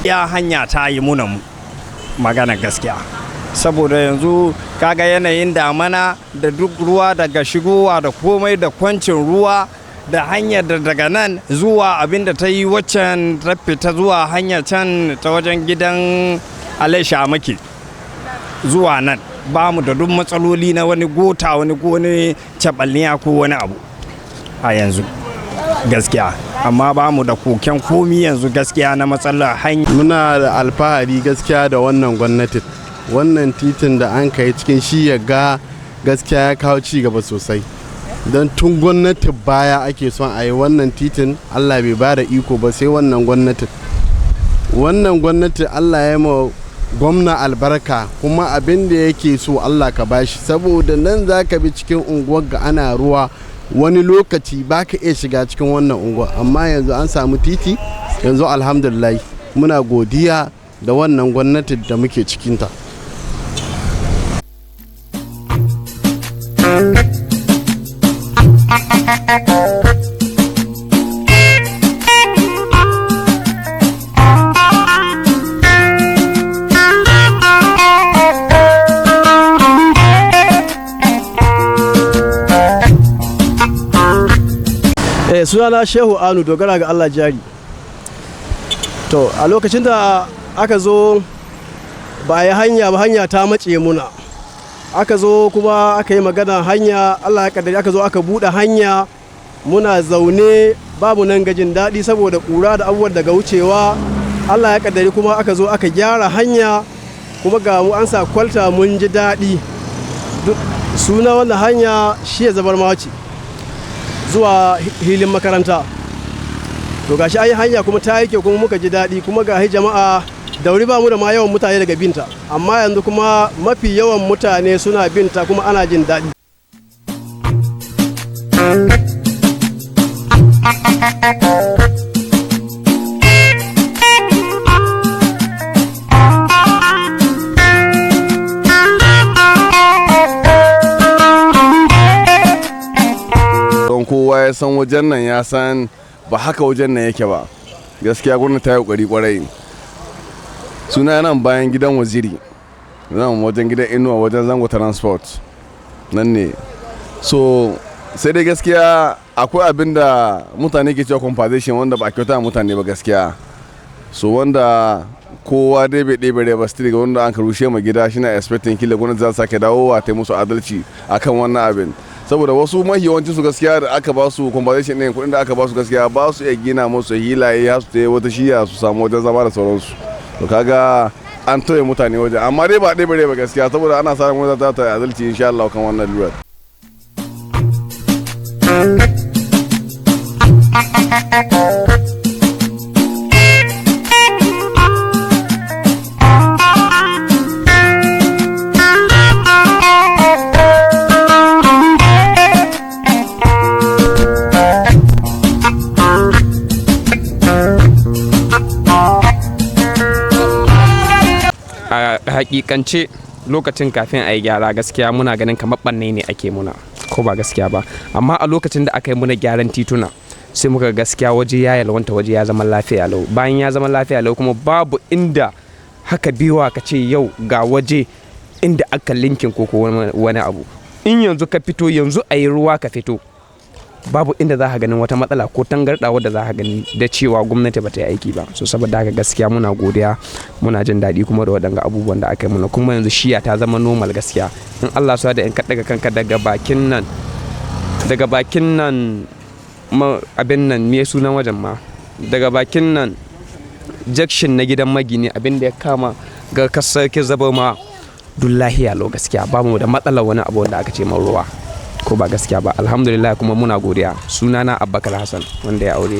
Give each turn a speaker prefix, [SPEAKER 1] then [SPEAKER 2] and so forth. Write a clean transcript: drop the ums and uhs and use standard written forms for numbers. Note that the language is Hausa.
[SPEAKER 1] Ya hanya ta yi muna mu magana gaskiya. Saboda yanzu kaga yanayin damana da duk ruwa daga shigowa da komai da kwancin ruwa da hanyar da daga nan zuwa abinda ta yi waccan ta fita zuwa hanyar can ta wajen gidan Alaisha maki zuwa nan ba mu da duk matsaloli na wani gota wani ko wani cabalniya ko wani abu a yanzu gaskiya, amma ba mu da koken komi yanzu gaskiya na matsalar hanya.
[SPEAKER 2] Muna da alfahari gaskiya da wannan gwamnatin. Wannan titin da an kai cikin shi ya ga gaskiya ya kawo ci gaba sosai. Don tun gwamnati baya ake son a yi wannan titin, Allah bai ba da iko ba sai wannan gwamnatin. Wannan gwamnati Allah ya ma gwamna albarka, kuma abin da yake so Allah ka bashi, saboda nan za ka bi cikin unguwar ga ana ruwa wani lokaci ba ka iya shiga cikin wannan unguwa, amma yanzu an samu titi yanzu alhamdulillah muna godiya da wannan gwamnati da muke cikinta.
[SPEAKER 3] Sunana Shehu Anu, dogara ga Allah jari. To a lokacin da aka zo ba yi hanya ba, hanya ta mace muna. Aka zo kuma aka yi magana hanya, Allah ya kaddari aka zo aka buɗe hanya. Muna zaune babu nan gajin daɗi saboda ƙura da abubuwan daga wucewa. Allah ya kaddari kuma aka zo aka gyara hanya, kuma ga mu an sa kwalta mun ji daɗi. Suna wannan hanya shi ya zabar mace zuwa hilin makaranta. To gashi an yi hanya kuma ta yi kyau, kuma muka ji daɗi, kuma ga jama'a da wuri ba mu da ma yawan mutane daga binta, amma yanzu kuma mafi yawan mutane suna binta kuma ana jin daɗi.
[SPEAKER 2] Don kowa ya san wajen nan ya san ba haka wajen nan yake ba. Gaskiya gwamnati ta yi kokari kwarai. Suna nan bayan gidan waziri, nan wajen gidan Inuwa, wajen Zango Transport nan ne. So sai dai gaskiya akwai abin da mutane ke cewa compensation wanda ba a kyauta mutane ba gaskiya. So wanda kowa dai bai ɗebe ba still ga wanda an ka rushe ma gida shi na expecting kila gwamnati za ta sake dawowa ta yi musu adalci akan wannan abin. Saboda wasu mahi yawancin su gaskiya da aka ba su compensation ɗin, kuɗin da aka ba su gaskiya ba su iya gina musu hilaye har su ta wata shiya su samu wajen zama da sauransu. To kaga an toye mutane wajen, amma dai ba ɗebe ba gaskiya, saboda ana sa ran gwamnati za ta yi adalci insha Allah kan wannan lura.
[SPEAKER 4] A hakikance lokacin kafin a yi gyara gaskiya muna ganin kamar ɓanne ne ake muna, ko ba gaskiya ba. Amma a lokacin da aka yi muna gyaran tituna sai muka gaskiya waje ya yalwanta, waje ya zama lafiya lau. Bayan ya zama lafiya lau kuma babu inda haka biwa ka ce yau ga waje inda aka linkin ko wani abu. In yanzu ka fito yanzu a yi ruwa ka fito, babu inda za ka ganin wata matsala ko tangarɗa wadda za ka gani da cewa gwamnati ba ta yi aiki ba. So saboda haka gaskiya muna godiya, muna jin daɗi kuma da waɗanga abubuwan da aka yi muna. Kuma yanzu shiya ta zama normal gaskiya. In Allah sa da in ka ɗaga kanka daga bakin nan, daga bakin nan abin nan me sunan wajen ma, daga bakin nan junction na gidan magini abin da ya kama ga kasar ke zaba ma duk lahiya lau gaskiya, babu da matsalar wani abu wanda aka ce man ruwa, ko ba gaskiya ba. Alhamdulillah kuma muna godiya. Sunana Abubakar Hassan wanda ya aure.